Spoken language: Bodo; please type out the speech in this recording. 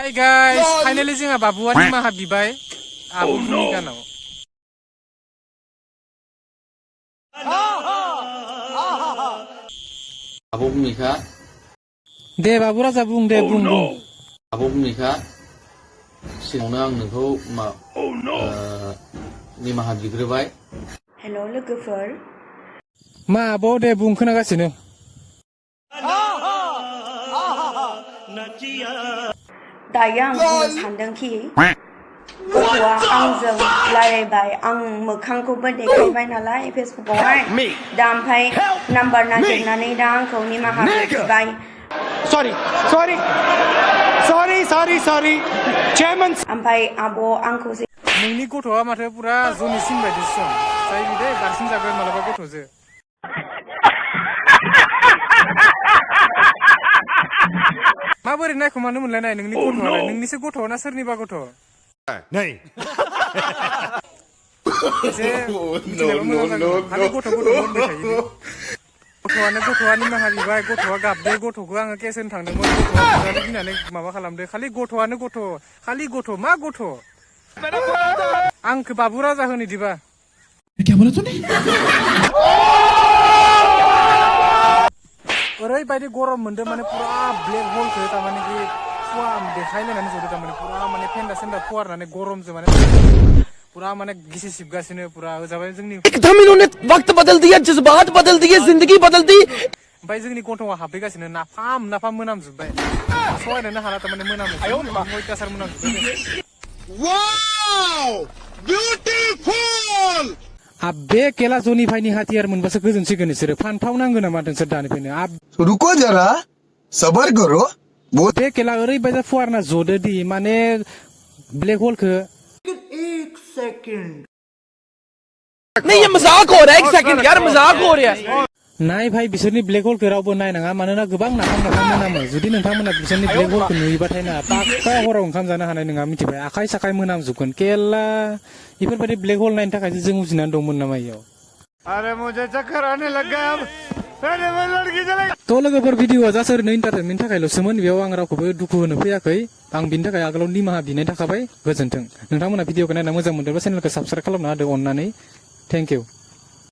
Hi guys, finally जोंहा बाबुआ निमाहा बिबाय आबुनि गानाव। आबौ बुंनिखा दे बाबु राजा बुं दे बुं। आबौ बुंनिखा सिगाङावनो आं नोंखौ निमाहा बिग्रोबाय। हेल' लोगोफोर मा आब' दे बुं खोनागासिनो। दायो आं बुंनो सानदोंखि गथ'आ आंजों रायलायबाय आं मोखांखौबो देखायबाय नालाय फेसबुकआवहाय दा ओमफ्राय नाम्बार नागिरनानै दा आंखौ निमाहा बिबाय। सरि चेयारमेन ओमफ्राय आब' आंखौ नोंनि गथ'आ माथो पुरा जनि सिन बायदिसो सं जायो दे बारसिन जागोन मालाबा गथ'जो। माबोरै नायखोमानो मोनलायनाय नोंनि गथ'आलाय नोंनिसो गथ' ना सोरनिबा गथ'? नै गथ'आ निमाहा बिबाय गथ'आ गाबदो गथ'खौ आङो केस होनो थांदोंमोन गथ'आ गिनानै माबा खालामदो खालि गथ'आनो गथ' खालि गथ' मा गथ' आंखौ बाबु राजा होनो दिबा ओरैबायदि गरम मोनदों माने पुरा ब्लेक हलखौ थारमाने कि फुवा देखायलायनानै जदों थारमाने पुरा माने फेन्दा सेन्दा फुवारनानै गरमजों माने पुरा माने गिसि सिबगासिनो पुरा जाबाय जोंनि एकदम इन्होंने वक्त बदल दिया जज्बात बदल दिए जिंदगी बदल दी। ओमफ्राय जोंनि गन्थंआ हाबफैगासिनो नाफाम मोनामजोब्बाय सहायनोनो हाला थारमाने मोनामो अयथासार मोनामजोब्बाय। वाव ब्यूटीफुल बे केला जनि भाइनि हाथियार मोनबासो गोजोनसिगोन बिसोरो फानथाव नांगौ नामा नोंसोर दानिफ्रायनो रुको जरा सबर करो बे केला ओरैबायदि फुवारना जदो दि माने ब्लेक हलखौ नहीं ये मजाक हो रहा है, एक सेकंड यार मजाक हो रहा है। नाय भाई बिसोरनि ब्लेक हलखौ रावबो नायनाङा मानोना गोबां नाफाम मोनामो जुदि नोंथांमोना बिसोरनि ब्लेक हलखौ नुयोबाथाय ना पाक्का हराव ओंखाम जानो हानाय नङा मिथिबाय आखाइ साखाइ मोनामजोबगोन केला बेफोरबायदि ब्लेक हल नायनो थाखायसो जों उजिनानै दंमोन नामा इयाव। अरे मुझे चक्कर आने लगा अब थ' लोगोफोर भिडिअआ जास्ट ओरैनो इन्टारटेनमेन्टनि थाखायल'सोमोन बेयाव आं रावखौबो दुखु होनो फैयाखै आं बिनि थाखाय आगोलाव निमाहा बिनाय थाखाबाय गोजोन्थों। नोंथांमोना भिडिअखौ नायना मोजां मोनदोंबा चेनेलखौ साबस्क्राइब खालामना होदो अननानै थेंक इउ।